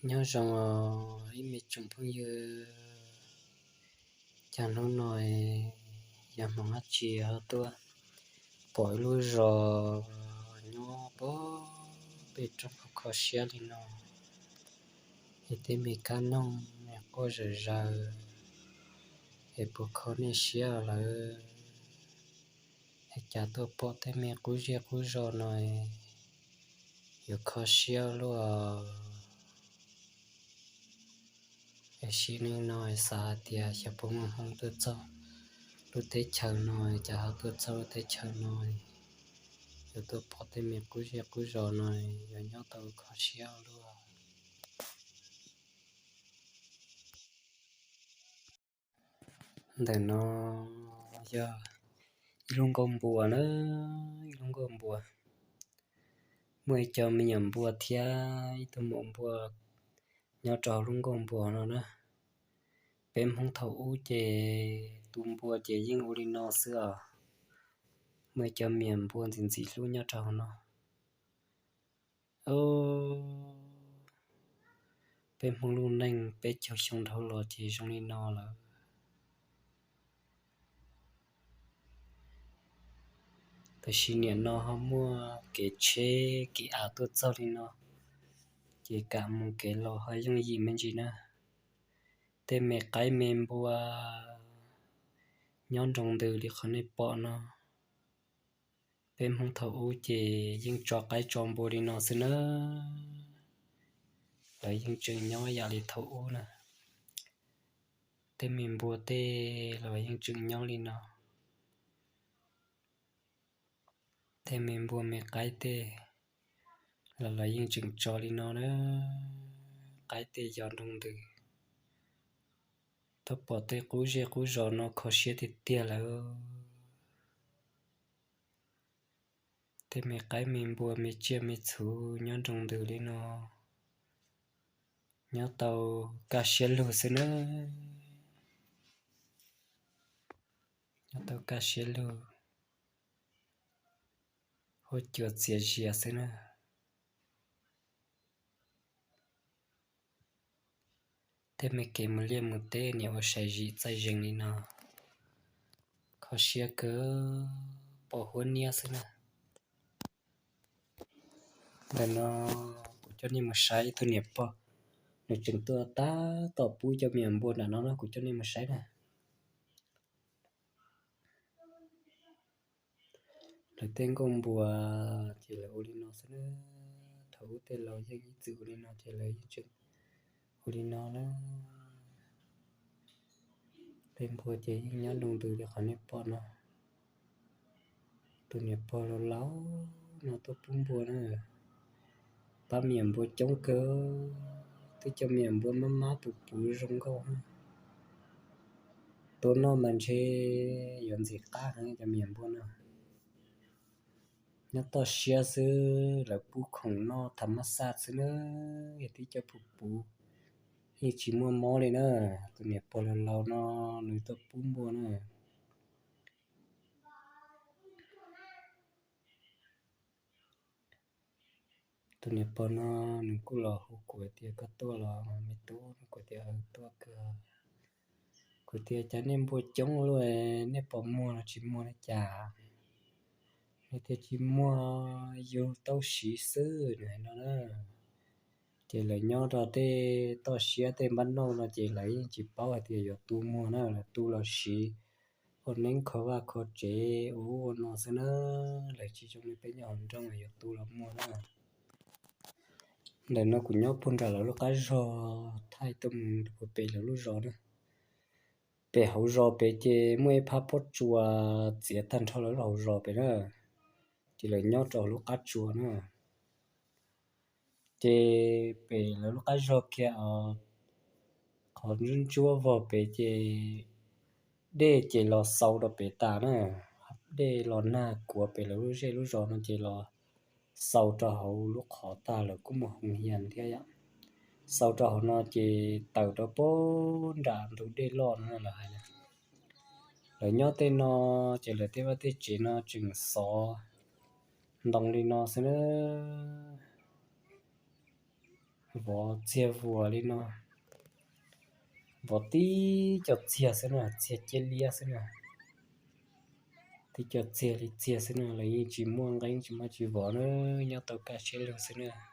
Nyob zoo os ib me tsoom phooj ywg, cas hnub no yog hmoov dab tsi ho tuaj pom ib lub zos nyob pem peb roob kho kho siab li no, es tej me kab noog quaj zom zaws, es puas kho nej siab lawm? Es cas tuaj pom tej me qub zej qub zos no yuav kho siab luaj. Es sim neej no xav hais tias xyov puas muaj hmoo tuaj txog lub teb chaws no, cas ho tuaj txog lub teb chaws no yuav tuaj pom tej me qub zej qub zos no yuav nyob tau kho siab luaj. Ntawm no yog ib lub nkuaj npua na, ib lub nkuaj npua. Muaj ib co me nyuam npua thiab ib tug maum npua nyob rau hauv lub nkuaj npua no na. Peb Hmoob thaum ub ces tus npua ces yeej ua li no xwb os. Muaj ib co me nyuam npua ntxim ntxim hlub nyob rau hauv no. Peb Hmoob lub neej peb caug xyoo dhau los ces zoo li no lawm. Tam sim niam no ho muaj kev tsheb kev av tuaj txog li no, ces kam mus kev los ho yooj yim me ntsis na. Tej me qaib me npua nyob nroo ntws li qhov nej pom no. Peb Hmoob thaum ub ces yeej tso qaib tso npua li no xwb na. Lawv yeej tseem nyob yam li thaum ub na. Tej me npua tej los yeej tseem nyob li no. Tej me npua me qaib tej los lawv yeej tseem tso li no na. Qaib tej yog nroo ntws. Tau pom tej qub zej qub zos no kho siab tiag tiag lawm. Tej me qaib me npua me tsiaj me txhu nyob nroo ntws li no, nyob tau kaj siab lug xwb na. Nyob tau kaj siab lug, huab cua txias zias xwb na. Tej me kev mus liaj mus teb niam ua sai zim txaij zeeg li no, kho siab kawg, pom huab niab xwb na. Ntawm no kuv coj nej mus saib ib tug niam pog, nws tseem tuaj tab tom pub cov me nyuam npua nram no na, kuv coj nej mus saib na. Lawv tej nkuaj npua ces lawv ua li no xwb na. Thaum ub tej laus yeej ib txwm ua li no ces lawv yeej tseem ua li no na. Tej npua ces yeej nyob nroo ntws li qhov nej pom no. Tus niam pog laus laus no tuaj pub npua na. Pab me nyuam npua coob kawg, twb cov me nyuam npua mab mab puv puv zoo nkauj. Tuaj noj mas ntshe yuav ntxim qab heev cov me nyuam npua no. Nyob toj siab xwb, lawv pub khoom noj tham mab xaj xwb na, yog twb cov puv puv, yeej tsis muaj mob li na. Tus niam pog laus laus no nws tuaj pub npua na. Tus niam pog no nws kuj los hu kuv tias koj tuaj los me tub, kuv tias tuaj kawg. Kuv tias cas nej npua coob luaj, nej puas muag los tsis muag li cas? Nej tias tsis muag, yug tau siv xwb no na. Ces lawv nyob rau tej toj siab tej npab nauj no ces lawv yeej tsis paub hais tias yuav tu muag na, lawv tu los siv ua neeb kho vaj kho tsev ua ub ua no xwb na. Lawv tsis zoo li peb nyob hauv nroog yuav tu los muag na. Ntawm no kuv nyob puag nram lawv lub qab zog thaij tuaj mus puag pem lawv lub zos na. Pem hauv zos pem ces muaj ib phab pob tsuas txiav tag nrho lawv lub hauv zos pem na, ces lawv nyob rau hauv lub qab tsuas na. Ces pem lawv lub qab zog kiag os, qhov ntsuab ntsuab vog pem ces dej ces los xau rau pem tas na. Dej los nag kuav pem lawv lub zej lub zos no ces los xau rau hauv lub qhov tag, lawv kuj muaj hoo hias thiab yom. Xau rau hauv no ces tawm rau puag nram ntug dej loj no lawv hais na. Lawv nyob tej no ces lawv tej vaj tej tsev no tseem xov ntoo li no xwb na. Vov txiag vuas li no, vov tib co txiag xwb na, txiag ciab liab xwb na. Tib co txiag li txiag xwb na, lawv yeej tsis muaj nqeeb tsis muaj tsis vov na, nyob tau kaj siab lug xwb na.